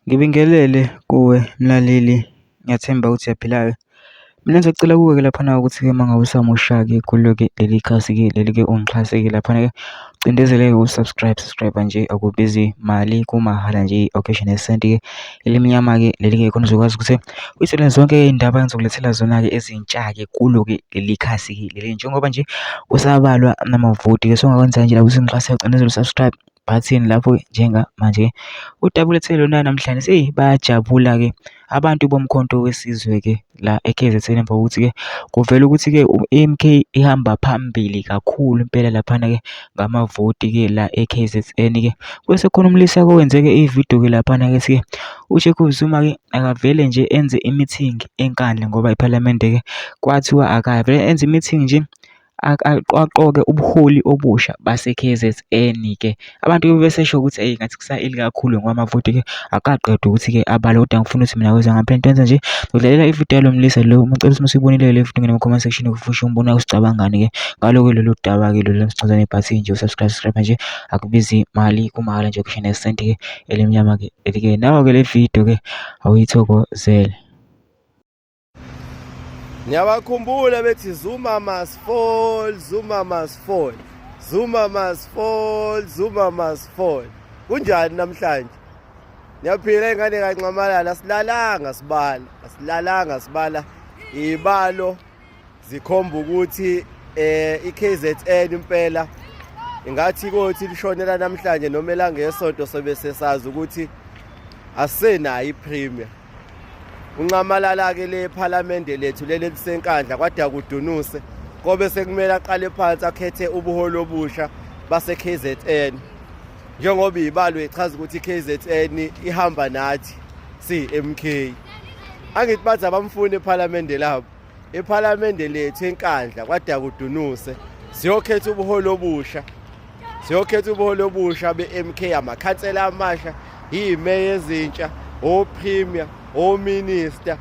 Ngibingelele kuwe mlaleli, ngiyathemba ukuthi uyaphilayo. Mina ngizocela kuwe-ke laphana ukuthi-ke uma ngabe usamusha-ke kulo-ke leli khasi-ke leli-ke ungixhase-ke laphana-ke ucindezele-ke subscribe nje akubizi mali, kumahhala nje, occasional send-ke elimnyama-ke leli-ke khona uzokwazi ukuthi uyithole zonke iy'ndaba engizokulethela zona-ke ezintsha-ke kulo-ke leli khasi-ke leli, njengoba nje kusabalwa namavoti-ke so ungakwenza nje lapho usungixhasa ucindezele subscribe button lapho njengamanje udabulethele lona namhlanje bayajabula-ke abantu bomkhonto wesizwe-ke la e-KZN emva kokuthi-ke kuvela ukuthi-ke i-MK ihamba phambili kakhulu impela laphana-ke ngamavoti-ke la e-KZN-ke. Bese khona umlisa-ke owenzeke ividiyo-ke laphana-ke sike uJacob Zuma-ke akavele nje enze i-meeting enkandla ngoba iphalamende-ke kwathiwa akavele enze i-meeting nje aqoqe ubuholi obusha base-KZN-ke. Abantu-ke besesho ukuthi ngathi kusayili kakhulu ngoba amavoti-ke akaqeda ukuthi-ke abale, kodwa ngifuna ukuthi mina weza ngaphandle nto nje udlalela ividiyo yalo mlisa lo. Ngicela ukuthi masuyibonile le video ngene comment section ufushe umbona usicabangani-ke ngalo-ke lolu daba-ke lolu msicaza nebhathi nje usubscribe nje akubizi mali, kumahhala nje occasional send-ke elimnyama-ke leli-ke. Nawe-ke le video-ke awuyithokozele. Ngiyabakhumbula bethi Zuma must fall, Zuma must fall, Zuma must fall, Zuma must fall. Kunjani namhlanje? Ngiyaphila ingane kaNcamalala, asilalanga sibala ibalo zikhomba ukuthi iKZN impela ingathi kothi lishonela namhlanje noma elangesonto sobe sesazi ukuthi asenayo iPremier. UNcamalala-ke le phalamende lethu leli lisenkandla kwada kudunuse kobe sekumele aqale phansi akhethe ubuholi obusha base-KZN, njengoba ibalo ichaza ukuthi i-KZN ihamba nathi si-MK. Angithi bathi abamfuni ephalamende labo, ephalamende lethu enkandla kwada kudunuse siyokhetha ubuholi obusha be-MK, amakhansela amasha, iy'meya ezintsha, oPremier, oMinister.